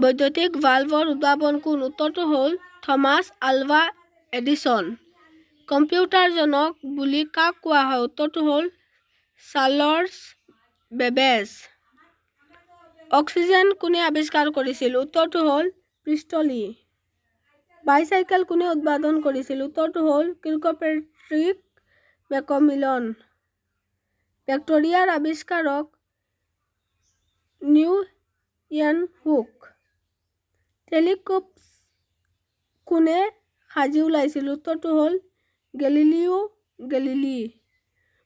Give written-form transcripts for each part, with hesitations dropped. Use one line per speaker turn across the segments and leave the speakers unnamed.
বৈদ্যুতিক বাল্বৰ উদ্ভাৱক কোন? উত্তৰটো হ'ল থমাছ আলভা এডিছন। কম্পিউটাৰ জনক বুলি কাক কোৱা হয়? উত্তৰটো হ'ল চাৰ্লছ বেবেজ। অক্সিজেন কোনে আৱিষ্কাৰ কৰিছিল? উত্তৰটো হ'ল প্ৰিষ্টলি। বাইচাইকেল কোনে উদ্ভাৱন কৰিছিল? উত্তৰটো হ'ল কিৰ্কপেট্ৰিক মেকমিলন। বেক্টেৰিয়াৰ আৱিষ্কাৰক নিউয়েনহুক। টেলিস্কোপ কোনে সাজি উলিয়াইছিল? উত্তৰটো হ'ল গেলিলিও গেলিলি।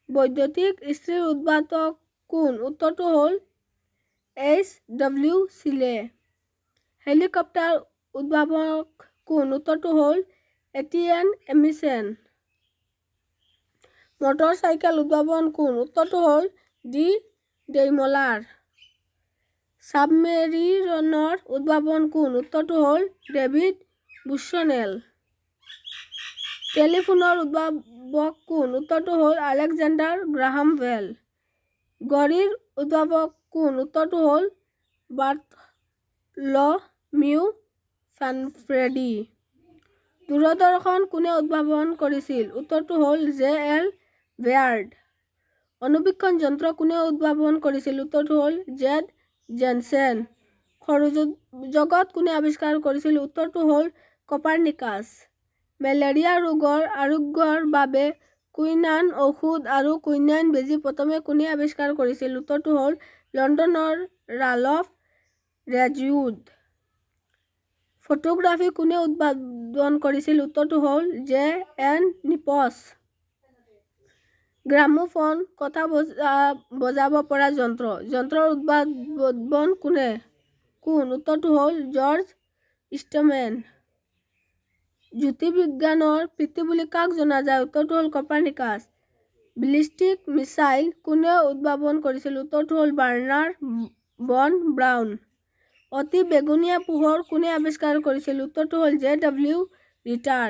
বৈদ্যুতিক ইস্ত্ৰিৰ উদ্ভাৱক কোন? উত্তৰটো হ'ল এইচ ডব্লিউ চিলে। হেলিকপ্টাৰ উদ্ভাৱক কোন? উত্তৰটো হ'ল এটিয়েন এমিচেন। মটৰ চাইকেল উদ্ভাৱক কোন? উত্তৰটো হ'ল ডি ডেইমলাৰ। ছাবমেৰিনৰ উদ্ভাৱক কোন? উত্তৰটো হ'ল ডেভিড বুশ্বনেল। টেলিফোনৰ উদ্ভাৱক কোন? উত্তৰটো হ'ল আলেকজেণ্ডাৰ গ্ৰাহাম বেল। ঘড়ীৰ উদ্ভাৱক কোন? উত্তৰটো হ'ল বাৰ্থলমিউ মানফ্ৰেডি। দূৰদৰ্শন কোনে উদ্ভাৱন কৰিছিল? উত্তৰটো হ'ল জে এল বেয়াৰ্ড। অণুবীক্ষণ যন্ত্ৰ কোনে উদ্ভাৱন কৰিছিল? উত্তৰটো হ'ল জেড জেনচেন। সৌৰজগত কোনে আৱিষ্কাৰ কৰিছিল? উত্তৰটো হ'ল কপাৰনিকাছ। মেলেৰিয়া ৰোগৰ আৰোগ্যৰ বাবে কুইনাইন ঔষধ আৰু কুইনাইন বেজী প্ৰথমে কোনে আৱিষ্কাৰ কৰিছিল? উত্তৰটো হ'ল লণ্ডনৰ ৰালফ ৰেজউড। ফটোগ্ৰাফী কোনে উদ্ভাৱন কৰিছিল? উত্তৰটো হ'ল জে এন নিপছ। গ্ৰামোফোন কথা বজাব পৰা যন্ত্ৰৰ উদ্ভাৱক কোন? উত্তৰটো হ'ল জৰ্জ ইষ্টমেন। জ্যোতিৰ্বিজ্ঞানৰ পিতৃ বুলি কাক জনা যায়? উত্তৰটো হ'ল কপাৰনিকাছ। বেলিষ্টিক মিছাইল কোনে উদ্ভাৱন কৰিছিল? উত্তৰটো হ'ল ৱাৰ্নাৰ বন ব্ৰাউন। অতি বেঙুনীয়া পোহৰ কোনে আৱিষ্কাৰ কৰিছিল? উত্তৰটো হ'ল জে ডব্লিউ ৰিটাৰ।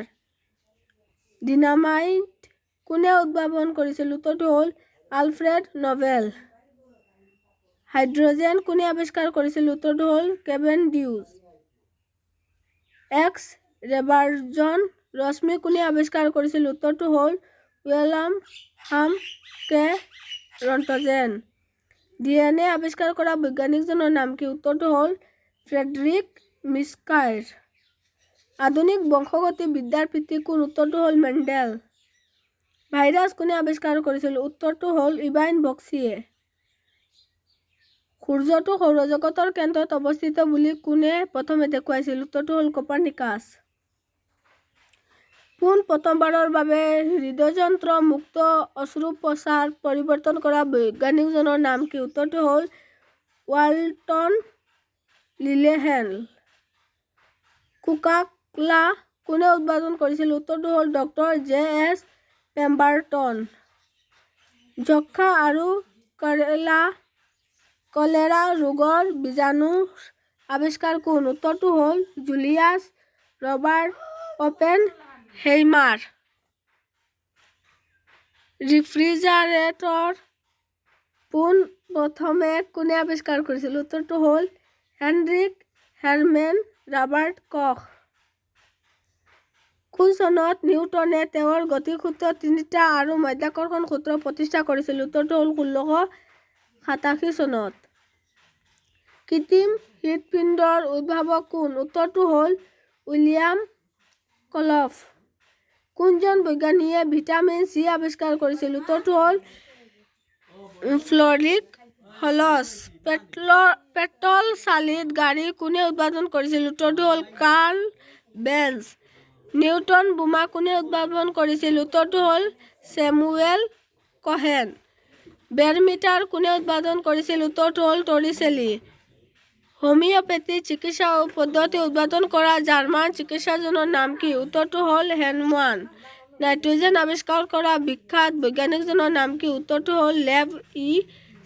ডিনামাইট কোনে উদ্ভাৱন কৰিছিল? উত্তৰটো হ'ল আলফ্ৰেড নবেল। হাইড্ৰজেন কোনে আৱিষ্কাৰ কৰিছিল? উত্তৰটো হ'ল কেভেনডিছ। এক্স ৰেভাৰ্জন ৰশ্মি কোনে আৱিষ্কাৰ কৰিছিল? উত্তৰটো হ'ল উইলহেল্ম কে ৰন্টজেন। ডিএনএ আৱিষ্কাৰ কৰা বৈজ্ঞানিকজনৰ নাম কি? উত্তৰটো হ'ল ফ্ৰেডৰিক মিস্কাইৰ। আধুনিক বংশগতি বিদ্যাৰ পিতৃ কোন? উত্তৰটো হ'ল মেণ্ডেল। ভাইৰাছ কোনে আৱিষ্কাৰ কৰিছিল? উত্তৰটো হ'ল ইভান বক্সিয়ে। সূৰ্যটো সৌৰজগতৰ কেন্দ্ৰত অৱস্থিত বুলি কোনে প্ৰথমে দেখুৱাইছিল? উত্তৰটো হ'ল কপাৰনিকাছ। পোন প্ৰথমবাৰৰ বাবে হৃদযন্ত্ৰ মুক্ত অস্ত্ৰোপচাৰ প্ৰৱৰ্তন কৰা বৈজ্ঞানিকজনৰ নাম কি? উত্তৰটো হ'ল ৱাল্টন লিলেহেল। কোকাকোলা কোনে উদ্ভাৱন কৰিছিল? উত্তৰটো হ'ল ডক্টৰ জে এছ পেম্বাৰটন। যক্ষ্মা আৰু কলেৰা ৰোগৰ বীজাণুৰ আৱিষ্কাৰক কোন? উত্তৰটো হ'ল জুলিয়াছ ৰবাৰ্ট অপেনহেইমাৰ। ৰিফ্ৰিজাৰেটৰ পোন প্ৰথমে কোনে আৱিষ্কাৰ কৰিছিল? উত্তৰটো হ'ল হেনৰিক হেৰমেন ৰবাৰ্ট কখ। কোন চনত নিউটনে তেওঁৰ গতিসূত্ৰ তিনিটা আৰু মাধ্যাকৰ্ষণ সূত্ৰ প্ৰতিষ্ঠা কৰিছিল? উত্তৰটো হ'ল 1687 চনত। কৃত্ৰিম হৃদপিণ্ডৰ উদ্ভাৱক কোন? উত্তৰটো হ'ল উইলিয়াম কলফ। কোনজন বৈজ্ঞানিকে ভিটামিন চি আৱিষ্কাৰ কৰিছিল? উত্তৰটো হ'ল ফ্ৰেডৰিক হলছ। পেট্ৰল চালিত গাড়ী কোনে উদ্ভাৱন কৰিছিল? উত্তৰটো হ'ল কাৰ্ল বেঞ্জ। নিউট্ৰন বোমা কোনে উদ্ভাৱন কৰিছিল? উত্তৰটো হ'ল চেমুৱেল কহেন। বেৰমিটাৰ কোনে উদ্ভাৱন কৰিছিল? উত্তৰটো হ'ল টৰিচেলি। হোমিঅ'পেথি চিকিৎসা পদ্ধতি উদ্ভাৱন কৰা জাৰ্মান চিকিৎসকজনৰ নাম কি? উত্তৰটো হ'ল হেনমান। নাইট্ৰজেন আৱিষ্কাৰ কৰা বিখ্যাত বৈজ্ঞানিকজনৰ নাম কি? উত্তৰটো হ'ল লেভ ই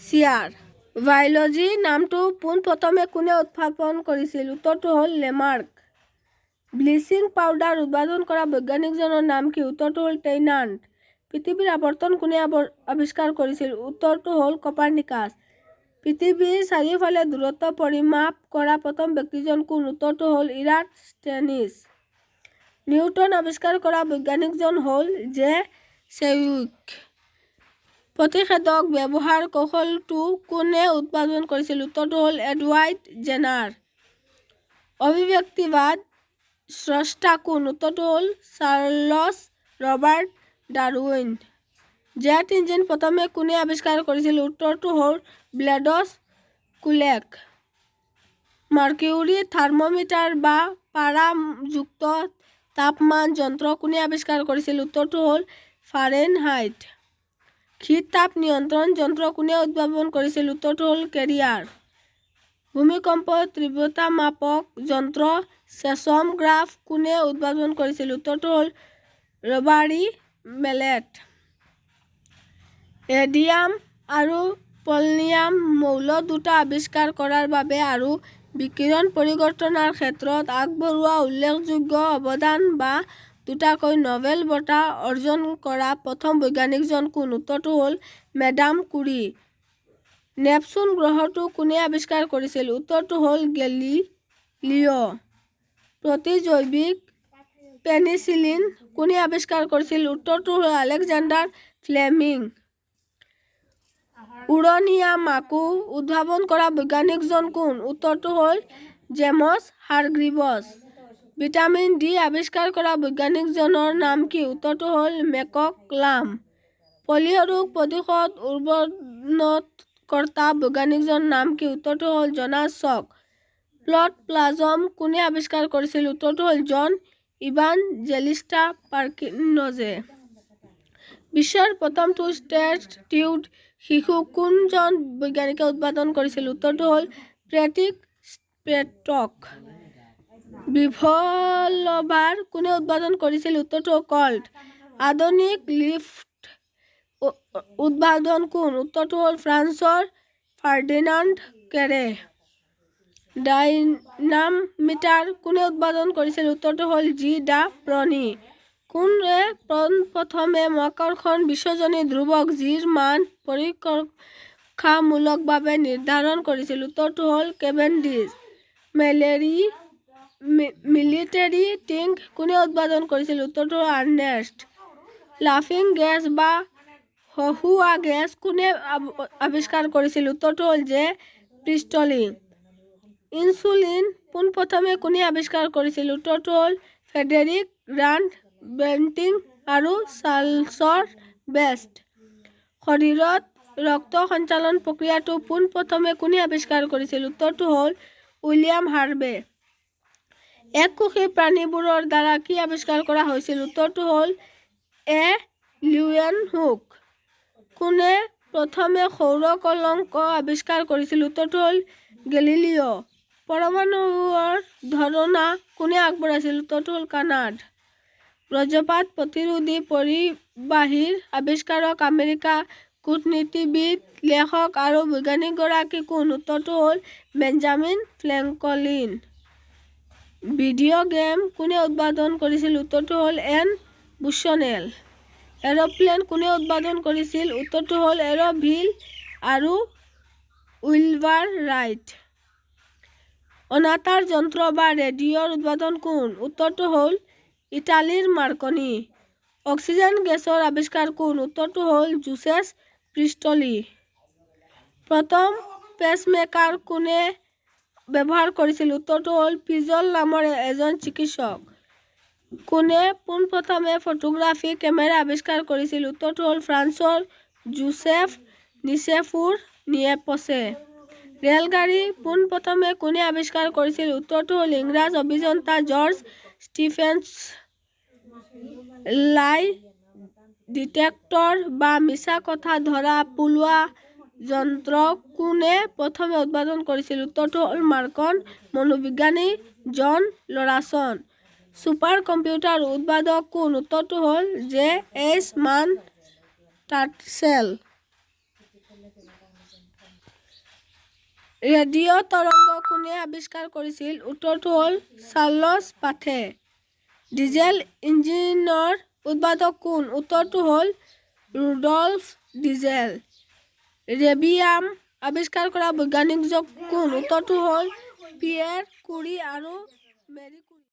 চিয়াৰ। বায়'লজি নামটো পোনপ্ৰথমে কোনে উত্থাপন কৰিছিল? উত্তৰটো হ'ল লেমাৰ্ক। ব্লিচিং পাউডাৰ উদ্ভাৱন কৰা বৈজ্ঞানিকজনৰ নাম কি? উত্তৰটো হ'ল টেইনাণ্ট। পৃথিৱীৰ আৱৰ্তন কোনে আৱিষ্কাৰ কৰিছিল? উত্তৰটো হ'ল কপাৰনিকাছ। পৃথিৱীৰ চাৰিওফালে দূৰত্ব পৰিমাপ কৰা প্ৰথম ব্যক্তিজন কোন? উত্তৰটো হ'ল ইৰাট'স্থেনিছ। নিউটন আৱিষ্কাৰ কৰা বৈজ্ঞানিকজন হ'ল জে চেউইক। প্ৰতিষেধক ব্যৱহাৰ কৌশলটো কোনে উদ্ভাৱন কৰিছিল? উত্তৰটো হ'ল এডৱাৰ্ড জেনাৰ। অভিব্যক্তিবাদ স্ৰষ্টা কোন? উত্তৰটো হ'ল Charles Robert Darwin. Jet engine প্ৰথমে কোনে আৱিষ্কাৰ কৰিছিল? উত্তৰটো হ'ল ব্লেডছ কুলেক। মাৰ্কিউৰি থাৰ্মোমিটাৰ বা পাৰা যুক্ত তাপমান যন্ত্ৰ কোনে আৱিষ্কাৰ কৰিছিল? উত্তৰটো হ'ল ফাৰেনহাইট। শীত-তাপ নিয়ন্ত্ৰণ যন্ত্ৰ কোনে উদ্ভাৱন কৰিছিল? উত্তৰটো হ'ল কেৰিয়াৰ। ভূমিকম্প তীব্ৰতামাপক যন্ত্ৰ ছেছম'গ্ৰাফ কোনে উদ্ভাৱন কৰিছিল? উত্তৰটো হ'ল ৰবাৰ্ট মেলেট। ৰেডিয়াম আৰু পলনিয়াম মৌল দুটা আৱিষ্কাৰ কৰাৰ বাবে আৰু বিকিৰণ পৰিঘটনাৰ ক্ষেত্ৰত আগবঢ়োৱা উল্লেখযোগ্য অৱদান বা দুটাকৈ নবেল বঁটা অৰ্জন কৰা প্ৰথম বৈজ্ঞানিকজন কোন? উত্তৰটো হ'ল মেডাম কুৰী। নেপচুন গ্ৰহটো কোনে আৱিষ্কাৰ কৰিছিল? উত্তৰটো হ'ল গেলিলিঅ'। প্ৰতিজৈৱিক পেনিচিলিন কোনে আৱিষ্কাৰ কৰিছিল? উত্তৰটো হ'ল আলেকজেণ্ডাৰ ফ্লেমিং। উৰণীয়া মাকোঁ উদ্ভাৱন কৰা বৈজ্ঞানিকজন কোন? উত্তৰটো হ'ল জেমছ হাৰগ্ৰিভছ। ভিটামিন ডি আৱিষ্কাৰ কৰা বৈজ্ঞানিকজনৰ নাম কি? উত্তৰটো হ'ল মেককলাম। পলিঅ' ৰোগ প্ৰতিষেধক উদ্ভাৱনকৰ্তা বৈজ্ঞানিকজনৰ নাম কি? উত্তৰটো হ'ল জোনাছ চক। প্ৰোট'প্লাজম কোনে আৱিষ্কাৰ কৰিছিল? উত্তৰটো হ'ল জন ইভানজেলিষ্টা পাৰ্কিনজে। বিশ্বৰ প্ৰথমটো টেষ্ট টিউব শিশু কোনজন বৈজ্ঞানিকে উদ্ভাৱন কৰিছিল? উত্তৰটো হ'ল পেট্ৰিক স্প্ৰেটক। ৰিভলভাৰ কোনে উদ্ভাৱন কৰিছিল? উত্তৰটো হ'ল কল্ট। আধুনিক লিফ্ট উদ্ভাৱক কোন? উত্তৰটো হ'ল ফ্ৰান্সৰ ফাৰ্ডিনাণ্ড কেৰে। ডাইনামমিটাৰ কোনে উদ্ভাৱন কৰিছিল? উত্তৰটো হ'ল জি দা প্ৰনি। কোনে পোনপ্ৰথমে মহাকৰ্ষণ বিশ্বজনীন ধ্ৰুৱক জিৰ মান পৰীক্ষামূলকভাৱে নিৰ্ধাৰণ কৰিছিল? উত্তৰটো হ'ল কেভেণ্ডিছ। মিলিটেৰী টেংক কোনে উদ্ভাৱন কৰিছিল? উত্তৰটো হ'ল আৰ্নেষ্ট। লাফিং গেছ বা হহুঁৱা গেছ কোনে আৱিষ্কাৰ কৰিছিল? উত্তৰটো হ'ল জে প্ৰিষ্টলি। ইনচুলিন পোনপ্ৰথমে কোনে আৱিষ্কাৰ কৰিছিল? উত্তৰটো হ'ল ফ্ৰেডেৰিক গ্ৰাণ্ট বেণ্টিং আৰু চাৰ্লছ বেষ্ট। শৰীৰত ৰক্ত সঞ্চালন প্ৰক্ৰিয়াটো পোনপ্ৰথমে কোনে আৱিষ্কাৰ কৰিছিল? উত্তৰটো হ'ল উইলিয়াম হাৰ্ভে। এককোষী প্ৰাণীবোৰৰ দ্বাৰা কি আৱিষ্কাৰ কৰা হৈছিল? উত্তৰটো হ'ল এ লিউৱেনহুক। কোনে প্ৰথমে সৌৰ কলংক আৱিষ্কাৰ কৰিছিল? উত্তৰটো হ'ল গেলিলিঅ'। পৰমাণুৰ ধাৰণা কোনে আগবঢ়াইছিল? উত্তৰটো হ'ল কানাড। বজ্ৰপাত প্ৰতিৰোধী পৰিবাহীৰ আৱিষ্কাৰক আমেৰিকাৰ কূটনীতিবিদ, লেখক আৰু বৈজ্ঞানিকগৰাকী কোন? উত্তৰটো হ'ল বেঞ্জামিন ফ্ৰেংকলিন। ভিডিঅ' গেম কোনে উদ্ভাৱন কৰিছিল? উত্তৰটো হ'ল এন বুশ্বনেল। এৰোপ্লেন কোনে উদ্ভাৱন কৰিছিল? উত্তৰটো হ'ল অৰভিল আৰু উইলবাৰ ৰাইট। অনাতাঁৰ যন্ত্ৰ বা ৰেডিঅ'ৰ উদ্ভাৱক কোন? উত্তৰটো হ'ল ইটালীৰ মাৰ্কনি। অক্সিজেন গেছৰ আৱিষ্কাৰক কোন? উত্তৰটো হ'ল জোচেফ প্ৰিষ্টলি। প্ৰথম পেচমেকাৰ কোনে ব্যৱহাৰ কৰিছিল? উত্তৰটো হ'ল পিজল নামৰ এজন চিকিৎসক। কোনে পোনপ্ৰথমে ফটোগ্ৰাফিক কেমেৰা আৱিষ্কাৰ কৰিছিল? উত্তৰটো হ'ল ফ্ৰান্সৰ জোচেফ নিচেফোৰ নিয়েপছে। ৰেলগাড়ী পোনপ্ৰথমে কোনে আৱিষ্কাৰ কৰিছিল? উত্তৰটো হ'ল ইংৰাজ অভিযন্তা জৰ্জ ষ্টিফেন্স। লাই ডিটেক্টৰ বা মিছা কথা ধৰা পেলোৱা যন্ত্ৰ কোনে প্ৰথমে উদ্ভাৱন কৰিছিল? উত্তৰটো হ'ল মাৰ্কিন মনোবিজ্ঞানী জন লৰাচন। ছুপাৰ কম্পিউটাৰ উদ্ভাৱক কোন? উত্তৰটো হ'ল জে এইচ মান টাটছেল। ৰেডিঅ' তৰংগ কোনে আৱিষ্কাৰ কৰিছিল? উত্তৰটো হ'ল চাৰ্লছ পাথে। ডিজেল ইঞ্জিনৰ উদ্ভাৱক কোন? উত্তৰটো হ'ল ৰুডল্ফ ডিজেল। ৰেবিয়াম আৱিষ্কাৰ কৰা বৈজ্ঞানিকজন কোন? উত্তৰটো হ'ল পিয়েৰ কুৰি আৰু মেৰী কুৰি।